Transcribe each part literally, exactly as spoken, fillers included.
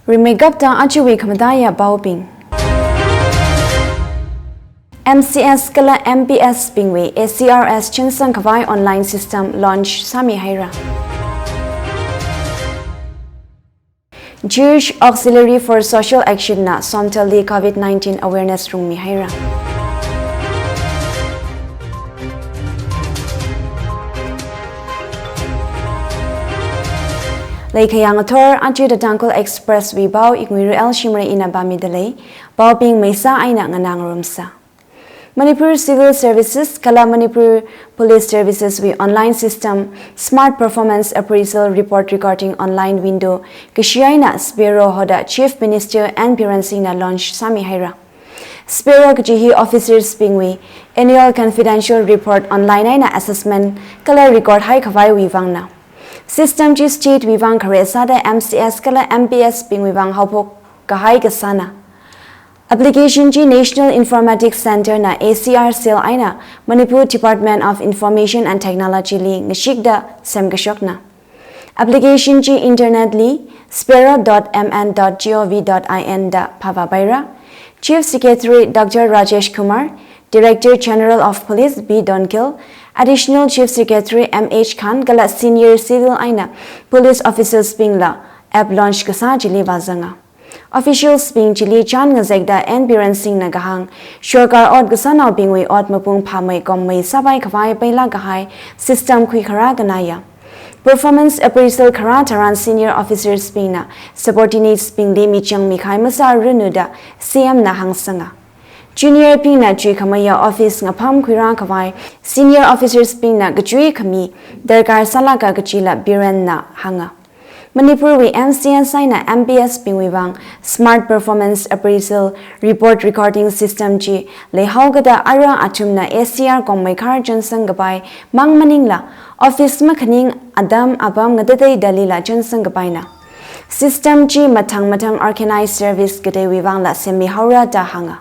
Rimeikapta ajawui khamataiya paobing. M C S kala M P S bingwui A C R S chinsang khavai online system launch sāmihaira. Church Auxiliary for Social Action na Somdalli COVID nineteen awareness rungmihaira. Leikhayang athor aja The Tangkhul Express wui pao Inguiru L Shimray ina pāmidalei, paobing meisā eina nganāngarumsa. Manipur Civil Services kala Manipur Police Services wui online system Smart Performance Appraisal Report Recording Online Window kashi eina Sparrow hoda Chief Minister N Biren Singh na launch sāmihaira. Sparrow kaji hi officers bingwui annual confidential report online eina assessment kala record haikhavaiwui vangna. System chi state wui vang khare sāda M C S kala M P S bingwui vang haophok kahai kasāna. Application chi National Informatics Centre na A C R cell eina Manipur Department of Information and Technology li ngashikda semkashokna. Application chi internet li sparrow dot M N dot gov dot I N da phāvāpaira. Chief Secretary Doctor Rajesh Kumar, Director General of Police B Donkhil, Additional Chief Secretary M H Khan kala senior civil eina police officers bingla app launch kasā chili vāzanga. Officials bing chili chān ngazekda N Biren Singh na kahāng, sorkar ot kasānaobingwui ot mapung phāmei kommei sāpai khavai pailāk kahai system khuikharā kanaya. Performance appraisal kharā tharan senior officers bingna subordinates bingli michang mikhai masāranu da C M na hāngsanga. Junior bingna chuikhameiya office ngapham khuirā khavai senior officers bingna kachui khami darkar sālāka kajila Biren na hānga. Manipur wui M C S eina M P S bingwui vang Smart Performance Appraisal Report Recording System chi leihaokada ara athumna A C R kommei khar chinsang kapai mang maningla office makhaning atam apam ngateitei dalila chinsang kapaina. System chi mathang mathang organized service kateiwui vangla semmihaora da hānga.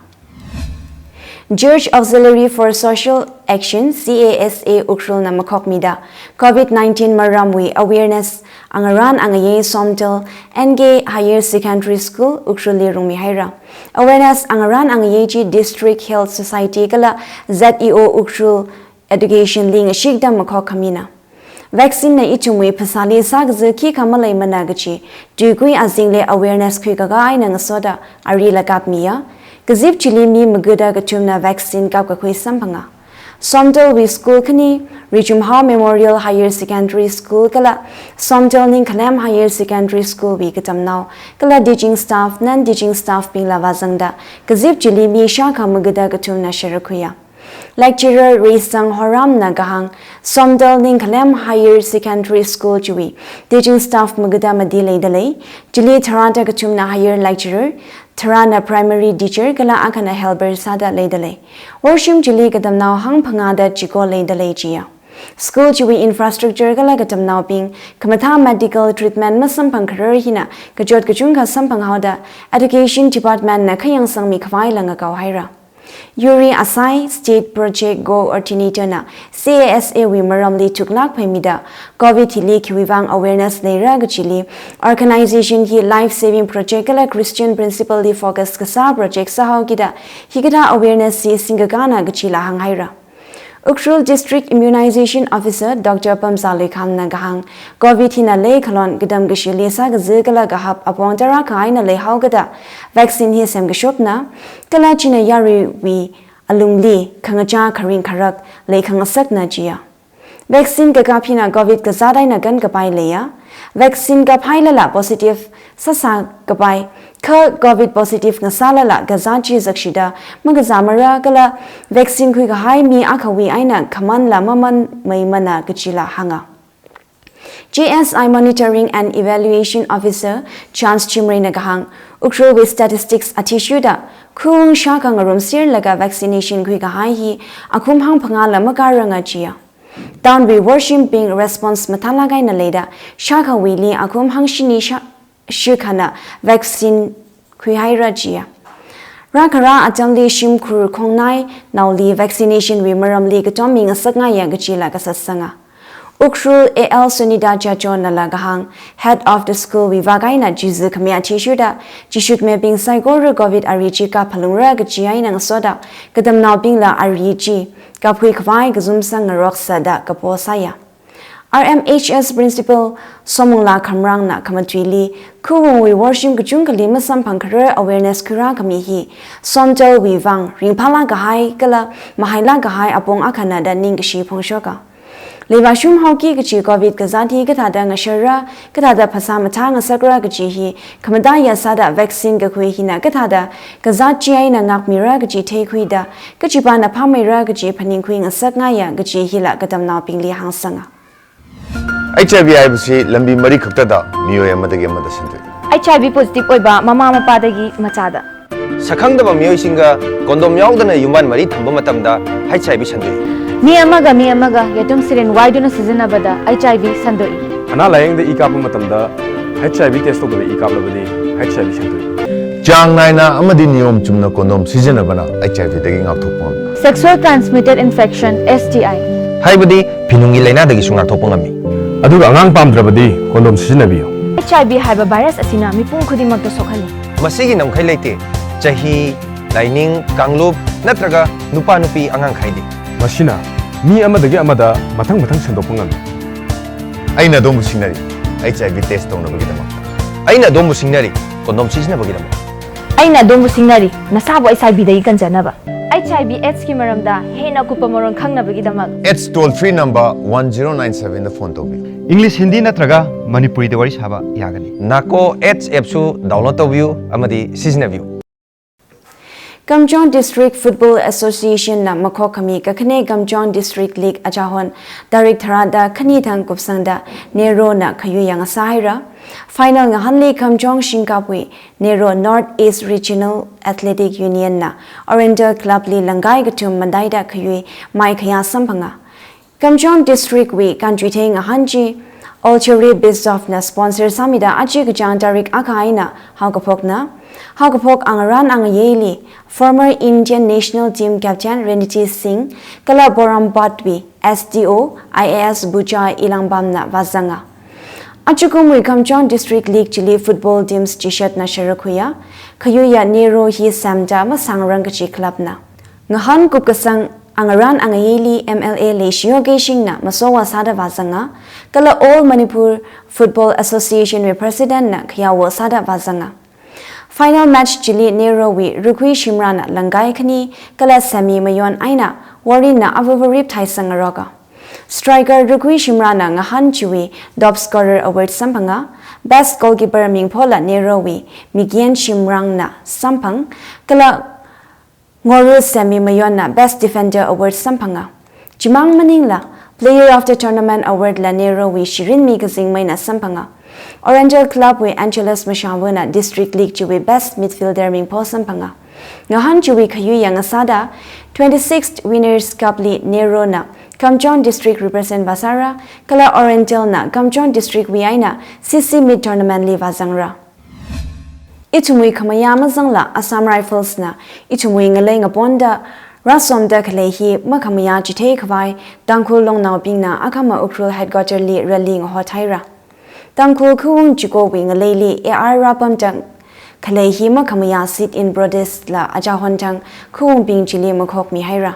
Church Auxiliary for Social Action, C A S A Ukhrul na makhokmida COVID nineteen maramwui awareness angarān angayei Somdal N K Higher Secondary School Ukhrul li rungmihaira. Awareness angarān angayei chi District Health Society kala Z E O Ukhrul Education li ngashikda makhok khamina. Vaccine na ithumwui phasāli sākazā khikha maleimana kaji tuikui azingli awareness khuikaka eina ngasoda arila kapmiya. Kazip chili mi magada kathumna vaccine kapkakhui samphanga. Somdalwui school khani, Rijumhao Memorial Higher Secondary School kala Somdal Ningkhalem Higher Secondary School wui katamnao kala teaching staff, non-teaching staff bingla vāzangda kazip chili mi shākha magada kathumna shārakhuiya. Lecturer Reisang Horam na kahāng, Somdal Ningkhalem Higher Secondary School chiwui teaching staff magada mati leidalei. Chili tharāda kathumna higher lecturer, tharāna primary teacher kala akhana helper sāda leidalei. Washroom chili katamnao hangphangāda chiko leidalei jiya. School chiwui infrastructure kala katamnaobing khamathā medical treatment masamphang kharar hina kachot kachungkha samphanghaoda Education Department na khayangsangmi khavaila ngakaohaira. Yuri Asai, State Project Coordinator na C A S A wui maramli thuklāk phaimida, COVID hili khiwui vang awareness leira kajili, organization hi life saving project kala Christian principle li focus kasā project sāhaokida, hikathā awareness hi singkakāna kajila hānghaira. Ukhrul District Immunization Officer Doctor Pamzalui Kham na kahāng, COVID hina leikhalon katam kashili sākazā kala kahap apong tarākha eina leihaokada vaccine hi semkashokna, kala china yaruiwui alungli khangachā kharing kharak leikhangasakna jiya. Vaccine kakap hina COVID kazāt eina kankapai leiya. Vaccine kaphailala positive sāsā kapai, kha COVID positive ngasālala kazāt chi zakshida makazāmara kala vaccine khuikahai mi akhawui eina khamanla mamanmeimana kajila hānga. G S I Monitoring and Evaluation Officer Chance Chimrei na kahāng, Ukhrulwui statistics athishurda, khung shākha ngarumserlaga vaccination khuikahai hi akhum hangphangāla makāranga jiya. Town wui washroom bing response mathālāk eina leida, shākhawuili akhum hangshini shā, shikhana vaccine khuihaira jiya. Rākharā atamli shimkhur khongnainaoli vaccination wui maramli katom mi ngasakngaiya kajila kasatsanga. Ukhrul A L Sunita Jajona la kahāng, Head of the School wui vak eina chizi khami athishurda, chishurmibing saikora Covid ari chi kaphalungra kaji eina ngasoda, katamnaobingla ari chi kaphui khavai kazumsang ngarok sāda kapo sāya. R M H S Principal Somungla Khamrangna khamatuili, khuwungwui worshim kachungkhali masamphangkharar awareness khuirā khami hi, somtelwui vang ringphālāk kahai kala mahailāk kahai apong akhana da ningkashi phongshoka. Leivāshung haoki kachi Covid kazāt hi kathāda ngashara, kathāda phasā mathā ngasakra kaji hi, khamataiya sāda vaccine kakhui hina kathāda kazāt chi eina ngākmira kaji theikhuida, kachipāna phāmeira kaji phaningkhui ngasakngaiya kaji hila katamnaobingli hāngsanga. H I V haibasi lambi mari khaktada miyo amada ge amada sandoi. H I V positive ꯑꯣꯏꯕ ꯃꯃꯥ ꯃꯄꯥꯗꯒꯤ ꯃꯆꯥꯗ꯫ ꯁꯛꯈꯪꯗꯕ ꯃꯤꯑꯣꯏꯁꯤꯡꯒ condom ꯌꯥꯎꯗꯅ ꯌꯨꯝꯕꯥꯟ ꯃꯔꯤ ꯊꯝꯕ ꯃꯇꯝꯗ H I V ꯁꯟꯗꯣꯛꯏ꯫ ꯃꯤ ꯑꯃꯒ ꯃꯤ ꯑꯃꯒ ꯌꯦꯇꯨꯝ syringe ꯋꯥꯏꯗꯨꯅ ꯁꯤꯖꯤꯟꯅꯕꯗ H I V ꯁꯟꯗꯣꯛꯏ꯫ ꯑꯅꯥ ꯂꯥꯌꯦꯡꯗ ꯏ ꯀꯥꯞꯄ ꯃꯇꯝꯗ H I V test ꯇꯧꯗꯕ ꯏ ꯀꯥꯞꯂꯕꯗꯤ H I V ꯁꯟꯗꯣꯛꯏ꯫ ꯆꯥꯡ ꯅꯥꯏꯅ ꯑꯃꯗꯤ ꯅꯤꯌꯣꯝ ꯆꯨꯝꯅ condom ꯁꯤꯖꯤꯟꯅꯕꯅ H I V ꯗꯒꯤ ꯉꯥꯛꯊꯣꯛꯄ ꯉꯝꯃꯤ꯫ Sexual transmitted infection, S T I꯫ ꯍꯥꯏꯕꯗꯤ ꯐꯤꯅꯨꯡꯒꯤ ꯂꯥꯏꯅꯥꯗꯒꯤꯁꯨ ꯉꯥꯛꯊꯣꯛꯄ ꯉꯝꯃꯤ꯫ ꯑꯗꯨꯒ ꯑꯉꯥꯡ ꯄꯥꯝꯗ꯭ꯔꯕꯗꯤ condom ꯁꯤꯖꯤꯟꯅꯕꯤꯌꯨ꯫ H I V ꯍꯥꯏꯕ virus ꯑꯁꯤꯅ ꯃꯤꯄꯨꯝ ꯈꯨꯗꯤꯡꯃꯛꯇ ꯁꯣꯛꯍꯜꯂꯤ꯫ ꯃꯁꯤꯒꯤ ꯉꯝꯈꯩ ꯂꯩꯇꯦ꯫ ꯆꯍꯤ, ꯂꯥꯏꯅꯤꯡ, ꯀꯥꯡꯂꯨꯞ ꯅꯠꯇ꯭ꯔꯒ ꯅꯨꯄꯥ ꯅꯨꯄꯤ ꯑꯉꯥꯡ ꯈꯥꯏꯗꯦ꯫ ꯃꯁꯤꯅ ꯃꯤ ꯑꯃꯗꯒꯤ ꯑꯃꯗ ꯃꯊꯪ ꯃꯊꯪ ꯁꯟꯗꯣꯛꯄ ꯉꯝꯃꯤ꯫ ꯑꯩꯅ ꯑꯗꯣꯝꯕꯨ ꯁꯤꯡꯅꯔꯤ, H I V test ꯇꯧꯅꯕꯒꯤꯗꯃꯛ꯫ ꯑꯩꯅ ꯑꯗꯣꯝꯕꯨ ꯁꯤꯡꯅꯔꯤ, condom ꯁꯤꯖꯤꯟꯅꯕꯒꯤꯗꯃꯛ꯫ ꯑꯩꯅ ꯑꯗꯣꯝꯕꯨ ꯁꯤꯡꯅꯔꯤ, ꯅꯁꯥꯕꯨ H I V ꯗꯒꯤ ꯀꯟꯖꯅꯕ꯫ H I V AIDS ꯀꯤ ꯃꯔꯝꯗ ꯍꯦꯟꯅ ꯑꯀꯨꯞꯄ ꯃꯔꯣꯜ ꯈꯪꯅꯕꯒꯤꯗꯃꯛ AIDS toll free number one zero nine seven ꯗ phone ꯇꯧꯕꯤꯌꯨ꯫ English, Hindi ꯅꯠꯇ꯭ꯔꯒ ꯃꯅꯤꯄꯨꯔꯤꯗ ꯋꯥꯔꯤ ꯁꯥꯕ ꯌꯥꯒꯅꯤ꯫ NACO AIDS app ꯁꯨ download ꯇꯧꯕꯤꯌꯨ ꯑꯃꯗꯤ ꯁꯤꯖꯤꯟꯅꯕꯤꯌꯨ꯫ Kamjong District Football Association ꯅ ꯃꯈꯣꯛ ꯈꯥꯃꯤ ꯀꯥꯈꯅꯦ Kamjong District League ꯑꯆꯥꯍꯣꯟ ꯇꯥꯔꯤꯛ ꯇꯔꯥꯗ ꯈꯥꯅꯤ ꯊꯪ ꯀꯨꯞꯁꯪꯗ NERO ꯅ ꯈꯌꯨ ꯌꯥꯡ ꯁꯥ ꯍꯥꯏꯔ꯫ Final ꯉꯥꯍꯟꯂꯤ Kamjong ꯁꯤꯡꯀꯥꯄꯨꯏ NERO North East Regional Athletic Union ꯅ Oriental Club ꯂꯤ ꯂꯪꯒꯥꯏ ꯀꯊꯨꯝ ꯃꯟꯗꯥꯏꯗ ꯈꯌꯨꯏ ꯃꯥꯏ ꯈꯌꯥ ꯁꯝꯐꯪꯉ꯫ Kamjong District ꯋꯤ ꯀꯥꯟꯖꯨꯏꯊꯦꯡ ꯉꯥꯍꯟ ꯆꯤ All Churi Bisop ꯅ sponsor ꯁꯥꯃꯤꯗ ꯑꯆꯤ ꯀꯆꯥꯡ ꯇꯥꯔꯤꯛ ꯑꯈꯥꯏꯅ ꯍꯥꯎꯀꯐꯣꯛꯅ꯫ ꯍꯥꯎꯀꯐꯣꯛ ꯑꯉꯔꯥꯟ ꯑꯉꯌꯦꯂꯤ former Indian National Team Captain Ranjit Singh, ꯀꯂꯥ ꯕꯣꯔꯥꯝꯄꯥꯠ ꯋꯤ S D O I A S ꯕꯨꯆꯥ ꯏꯂꯥꯡꯕꯥꯝꯅ ꯋꯥꯖꯪꯉ꯫ ꯑꯆꯨꯀꯨꯝ ꯋꯤ Kamjong District League chilli football teams ꯆꯤꯁꯠꯅ ꯁꯔꯨꯛ ꯍꯨꯌꯥ, ꯈꯌꯨꯌꯥ NERO ꯍꯤ ꯁꯦꯝꯗ ꯃꯁꯥꯡ ꯔꯪ ꯀꯆꯤ club ꯅ꯫ ꯉꯥꯍꯟ ꯀꯨꯞꯀꯁꯪ ꯑꯉꯔꯥꯟ ꯑꯉꯌꯦꯂꯤ M L A ꯂꯦꯁꯤꯌꯣ ꯀꯦꯁꯤꯡꯅ ꯃꯁꯣꯋꯥ ꯁꯥꯗ ꯋꯥꯖꯪꯉ, ꯀꯂꯥ All Manipur Football Association ꯋꯤ President ꯅ ꯈꯌꯥꯋꯣ ꯁꯥꯗ ꯋꯥꯖꯪꯉ꯫ Final match ꯆꯤꯂꯤ NERO ꯋꯤ ꯔꯨꯈꯨꯏ ꯁꯤꯝꯔꯥꯅ ꯂꯪꯒꯥꯏ ꯈꯥꯅꯤ, ꯀꯂꯥ ꯁꯦꯃꯤ ꯃꯌꯣꯟ ꯑꯥꯏꯅ ꯋꯥꯔꯤꯟꯅ ꯑꯋꯨ ꯋꯥꯔꯤꯞ ꯊꯥꯏ ꯁꯪꯉꯔꯣꯒ꯫ Striker ꯔꯨꯈꯨꯏ ꯁꯤꯝꯔꯥꯅ ꯉꯥꯍꯟ ꯆꯤꯋꯤ top scorer award ꯁꯝꯐꯪꯉ, best goalkeeper ꯃꯤꯡꯐꯣꯂ NERO ꯋꯤ ꯃꯤꯒꯦꯟ ꯁꯤꯝꯔꯥꯡꯅ ꯁꯝꯐꯪ, ꯀꯂꯥ ꯉꯣꯔꯨ ꯁꯦꯃꯤ ꯃꯌꯣꯟꯅ Best Defender Award ꯁꯝꯐꯪꯉ꯫ ꯆꯤꯃꯥꯡ ꯃꯅꯤꯡꯂ Player of the Tournament Award ꯂ NERO ꯋꯤ ꯁꯤꯔꯤꯟꯃꯤ ꯀꯖꯤꯡꯃꯩꯅ ꯁꯝꯐꯪꯉ꯫ Oriental Club ꯋꯤ Angelus ꯃꯁꯥꯡꯕꯨꯅ District League ꯆꯤꯋꯤ Best Midfielder ꯃꯤꯡꯐꯣ ꯁꯝꯐꯪꯉ꯫ ꯉꯥꯍꯟ ꯆꯤꯋꯤ ꯈꯌꯨ ꯌꯥꯡ ꯁꯥꯗ twenty-sixth Winners Cup ꯂꯤ NERO ꯅ Kamjong District represent ꯋꯥꯁꯥꯔ, ꯀꯂꯥ Oriental ꯅ Kamjong District ꯋꯤ ꯑꯥꯏꯅ C C Mid Tournament ꯂꯤ ꯋꯥꯖꯪꯔ꯫ ꯏꯊꯨꯝꯋꯨꯏ ꯈꯃꯌꯥ ꯃꯖꯪꯂ Assam Rifles ꯅ ꯏꯊꯨꯝꯋꯨꯏ ꯉꯂꯩ ꯉꯄꯣꯟꯗ ꯔꯥꯁꯣꯝꯗ ꯈꯂꯩ ꯍꯤ ꯃꯈꯃꯌꯥ ꯆꯤꯊꯦ ꯈꯋꯥꯏ ꯇꯥꯡꯈꯨꯜ ꯂꯣꯡꯅꯥꯎꯕꯤꯡꯅ ꯑꯈꯃ ꯎꯈ꯭ꯔꯨꯜ headquarter ꯂꯤ rally ꯉꯍꯣ ꯊꯥꯏꯔ꯫ ꯇꯥꯡꯈꯨꯜ ꯈꯨꯋꯨꯡ ꯆꯤꯀꯣꯛꯋꯤ ꯉꯂꯩꯂꯤ A R ꯔꯥꯄꯝꯇꯪ ꯈꯂꯩ ꯍꯤ ꯃꯈꯃꯌꯥ sit in protest ꯂ ꯑꯖꯥꯍꯣꯟꯇꯪ ꯈꯨꯋꯨꯡꯕꯤꯡ ꯆꯤꯂꯤ ꯃꯈꯣꯛ ꯃꯤ ꯍꯥꯏꯔ꯫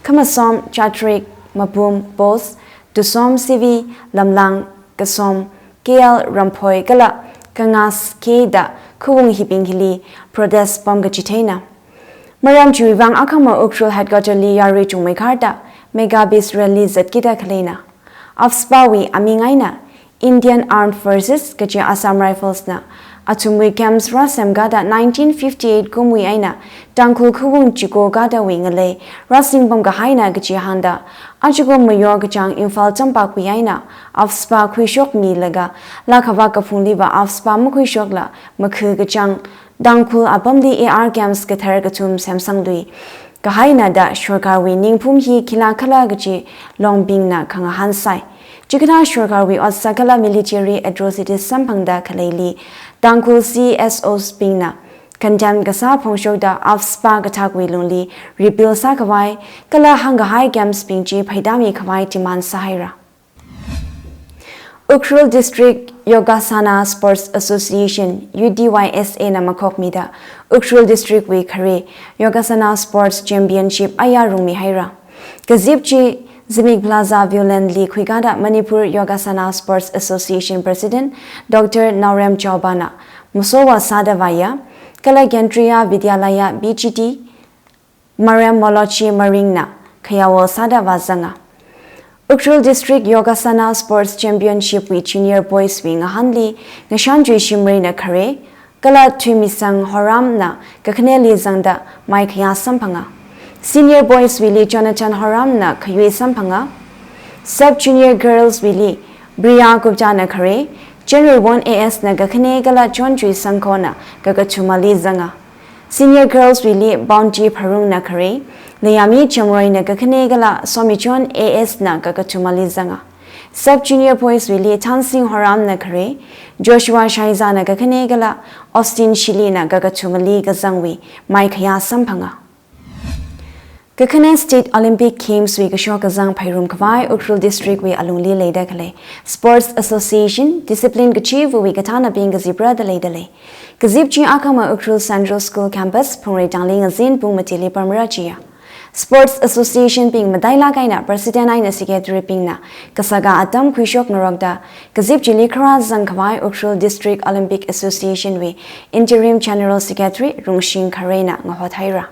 ꯈꯃꯁꯣꯝ, ꯆꯥꯇ꯭ꯔꯤꯛ, ꯃꯄꯨꯝ, ꯄꯣꯁ, ꯇꯨꯁꯣꯝ ꯁꯤꯕꯤ, ꯂꯝꯂꯥꯡ, ꯀꯁꯣꯝ, ꯀꯦ ꯑꯦꯜ, ꯔꯝꯐꯣꯏ, ꯀꯂꯥ, ꯀꯉꯥꯁ, ꯀꯦꯗ, ꯈꯨꯋꯨꯡ ꯍꯤꯕꯤꯡ ꯍꯤꯂꯤ, protest ꯄꯝ ꯀꯆꯤꯊꯦꯅ꯫ ꯃꯔꯝ ꯆꯨꯏꯋꯥꯡ ꯑꯈꯃ ꯎꯈ꯭ꯔꯨꯜ headquarter ꯂꯤ ꯌꯥꯔꯨꯏ ꯆꯨꯡꯃꯩ ꯈꯥꯔꯗ, mega beat rally ꯖꯠꯀꯤꯗ ꯈꯂꯩꯅ꯫ ꯑꯐꯁꯄꯥꯋꯤ ꯑꯃꯤꯡ ꯑꯥꯏꯅ, Indian Armed Forces ꯀꯆꯤ Assam Rifles ꯅ, ꯑꯊꯨꯝꯋꯤ camps ꯔꯥꯁꯦꯝ ꯒꯥꯗ nineteen fifty-eight ꯀꯨꯝꯋꯤ ꯑꯥꯏꯅ, ꯇꯥꯡꯈꯨꯜ ꯈꯨꯋꯨꯡ ꯆꯤꯀꯣ ꯒꯥꯗ ꯋꯤ ꯉꯂꯩ, ꯔꯥꯁꯤꯡꯕꯝ ꯒꯍꯥꯏꯅ ꯀꯆꯤ ꯍꯥꯟꯗ, ꯑꯆꯨꯒꯨꯝ ꯃꯌꯣ ꯀꯆꯥꯡ ꯏꯝꯐꯥꯜ ꯆꯝꯄꯥꯛꯄꯤ ꯑꯥꯏꯅ, ꯑꯐꯁꯄꯥ ꯈꯨꯏꯁꯣꯛ ꯃꯤꯂꯒ, ꯂꯥꯈꯕꯥ ꯀꯐꯨꯡꯂꯤꯕ ꯑꯐꯁꯄꯥ ꯃꯈꯨꯏꯁꯣꯛꯂ, ꯃꯈꯨ ꯀꯆꯥꯡ, ꯇꯥꯡꯈꯨꯜ ꯑꯄꯝꯗꯤ A R camps ꯀꯊꯔ ꯀꯊꯨꯝ ꯁꯦꯝꯁꯪ ꯂꯨꯏ꯫ ꯀꯍꯥꯏꯅꯗ ꯁꯔꯀꯥꯔꯋꯤ ꯅꯤꯡꯐꯨꯝ ꯍꯤ ꯈꯤꯂꯥ ꯈꯂꯥ ꯀꯆꯤ ꯂꯣꯡꯕꯤꯡꯅ ꯈꯪꯍꯥꯟ ꯁꯥꯏ꯫ ꯆꯤꯀꯊꯥ ꯁꯔꯀꯥꯔꯋꯤ ꯑꯣꯠꯁꯥ ꯀꯂꯥ military atrocities ꯁꯝꯐꯪꯗ ꯈꯂꯩꯂꯤ꯫ ꯇꯥꯡꯈꯨꯜ C S Os ꯕꯤꯡꯅ condemn ꯀꯁꯥ ꯐꯣꯡꯁꯣꯛꯗ ꯑꯐꯁꯄꯥ ꯀꯊꯥꯛꯋꯤ ꯂꯨꯡꯂꯤ repeal ꯁꯥ ꯈꯋꯥꯏ, ꯀꯂꯥ ꯍꯪꯒꯍꯥꯏ camps ꯕꯤꯡ ꯆꯤ ꯐꯩꯗꯥꯃꯤ ꯈꯋꯥꯏ demand ꯁꯥ ꯍꯥꯏꯔ꯫ Ukhrul District Yogasana Sports Association, U D Y S A na makhokmida Ukhrul District wui khare Yogasana Sports Championship aya rungmihaira. Kazip chi Zimik Plaza Viewland li khuikada Manipur Yogasana Sports Association President Doctor Naorem Chauba na masowa sāda vāya, kala Kendriya Vidyalaya B G T Marem Molochi Maringna khayawo sāda vāzanga. Ukhrul District Yogasana Sports Championship wui Junior Boys wui ngahānli Ngashan Juishimreina khare, kala Thuimisang Horamna kakhaneli zangda maikhayā samphanga. Senior Boys wuili Jonathan Horamna khayui samphanga. Sub Junior Girls wuili Priya Gupta na khare, Chenreiwon A S na kakhane kala Chonjui Sangkhona kakathumali zanga. Senior Girls wuili Bounty Pharungna khare, Layami Chamroina kakhane kala Somichon A S na kakathumali zanga. Sub Junior Boys wuili Thansing Horamna khare, Joshua Shaizana kakhane kala Austin Shilina kakathumali kazangwui maikhayā samphanga. Kakhane State Olympic Games wui kashok kazang phairum khavai Ukhrul District wui alungli leida khalei Sports Association, discipline kachiva̱wui kathānabing kazipra da leida lei. Kazip chi akhama Ukhrul Central School Campus, Phungreitangli ngazin pung matili pamra chiya. Sports Association bing matailak eina President eina Secretary bingna kasaka atam khuishok ngarokda, kazip chili khara zang khavai Ukhrul District Olympic Association wui Interim General Secretary Rungshing Kharena ngahothaira.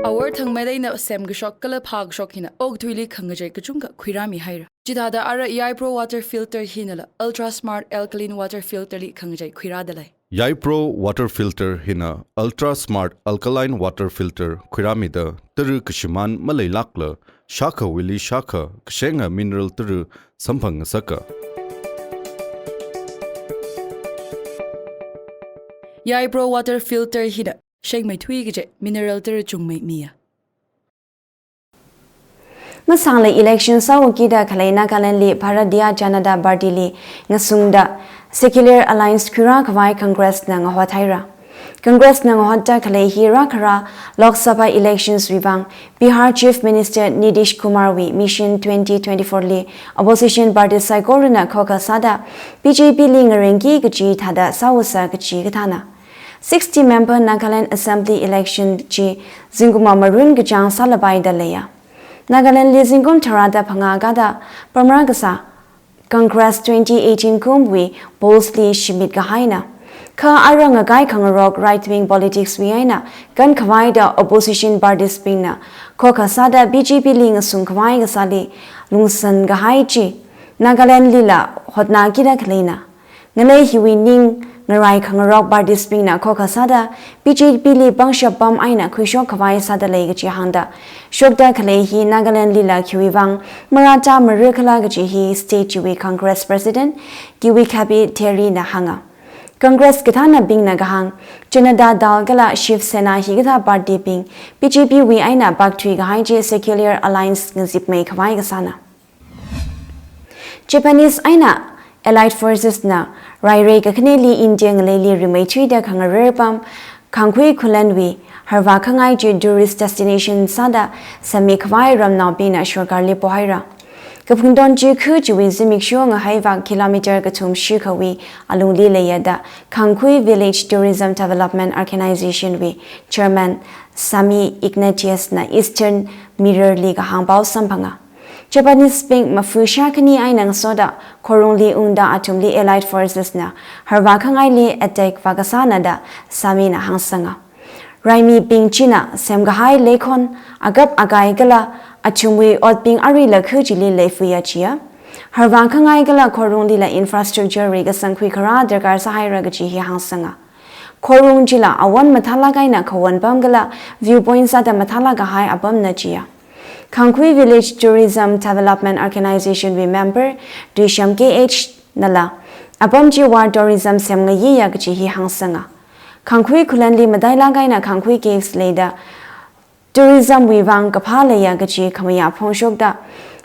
Awor Thangmeida na semkashok kala phākashok hina okathuili khangachei kachungkha khuirāmihaira. Chithāda ara Yaipro Water Filter hinala Ultra Smart Alkaline Water Filter li khangachei khuirāda lei. Yaipro Water Filter hina Ultra Smart Alkaline Water Filter khuirāmida tara kashimān maleilakla shākhawuili shākha kashenga mineral tara samphang ngasaka. Yaipro Water Filter hina shengmeithui kaje mineral tara chungmei miya. Masāngla election sāwukida khalei Nagaland li Bharatiya Janata Party li ngasungda Secular Alliance khuirā khavai Congress na ngahothaira. Congress na ngahotda khalei hi rākhara Lok Sabha elections wui vang Bihar Chief Minister Nitish Kumar wui Mission twenty twenty-four li opposition party saikorana khokha sāda B J P li ngarengki kachi thāda sāwusa kachi kathāna. Sixty member Nagaland Assembly election chi zingkum marun kachāng sālapai da leiya. Nagaland li zingkum tharāda phangā kada pamra kasā Congress twenty eighteen kumwui polls li shimit kahaina. Kha ara ngakai khangarok right wing politics wui eina kan khavaida opposition parties bingna khokha sāda B J P li ngasung khavai kasāli lungsan kahai chi Nagaland lila hotnakida khaleina. Ngalei hiwui ning ngarai khangarok parties bingna khokha sāda B J P li pangshap pam eina khuishok khavai sāda lei kachi hāngda, shokda khalei hi Nagaland lila khiwui vang marāta marikhala kachi hi state chiwui Congress President Kiwikhapi Terry na hānga. Congress kathānabingna kahāng, Janata Dal kala Shiv Sena hikathā party bing B J P wui eina pakthui kahai chi Secular Alliance ngazipmei khavai kasāna. Japanese eina Allied Forces na rairei kakhaneli India ngaleili rimeithuida khangarar pam Khangkhui Khullen wui harvā khangai chi tourist destination sāda semmi khavai ramnaobingna sorkarli pohaira. Kaphungton chi khu chiwui zimiksho ngahaiva kilometer kathum shikhawui alungli leiya da Khangkhui Village Tourism Development Organization wui Chairman Sami Ignatius na Eastern Mirror li kahāng pao samphanga. Japanese bing mafu shākhani eina ngasoda khorungli ungda athumli Allied Forces na harvā khangaili attack vākasāna da Sami na hāngsanga. Raimibing china semkahai leikhon, akap akai kala athumwui otbing aruila khu chili leifuya chiya. Harvā khangai kala khorunglila infrastructure ri kasangkhui kharā darkar sāhaira kachi hi hāngsanga. Khorung chila awon mathālak eina khawon pam kala viewpoint sāda mathālak kahai apamna chiya. Khangkhui Village Tourism Development Organization wui member Tuisham K H nala apam chiwui tourism semngayiya kachi hi hāngsanga. Khangkhui Khullenli matailak eina Khangkhui Caves leida tourism wui vang kaphā leiya kachi khamayā phongshokda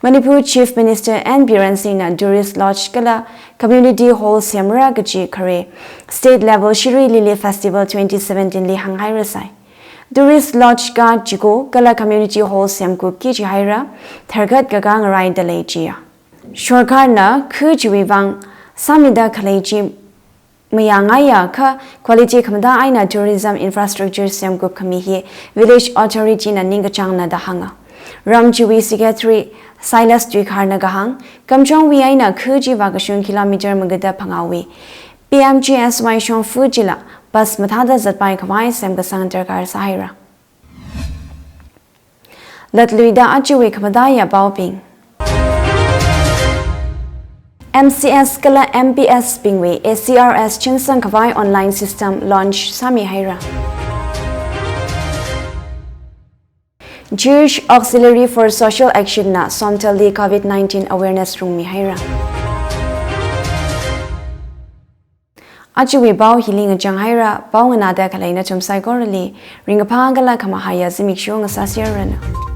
Manipur Chief Minister N Biren Singh na tourist lodge kala community hall semra kachi khare state level Shirui Lily Festival twenty seventeen li hānghairasai. Tourist lodge ka chiko kala community hall semkupki jihaira, tharkhat kaka ngaraida lei jiya. Sorkarna khu chiwui vang sāmida khalei chi mayāngaiya kha quality khamathā eina tourism infrastructure semkup khami hi village authority na ningkachāngna da hānga. Ram chiwui Secretary Silas Tuikharna kahāng, Kamjongwui eina khu chi vākashung kilometer magada phangāwui P M G S Y shongfa chila bus mathāda zatpai khavai semkasang darkar sāhaira. Latluida ajawui khamathāya paobing. M C S kala M P S bingwui A C R S chingsang khavai online system launch sāmihaira. Jewish Auxiliary for Social Action na Somdalli covid nineteen awareness rungmihaira. Ajawui pao hili ngachang haira, pao nganāda khalei nathum saikorali ringkaphā kala khamahaiya zimiksho ngasāserranu.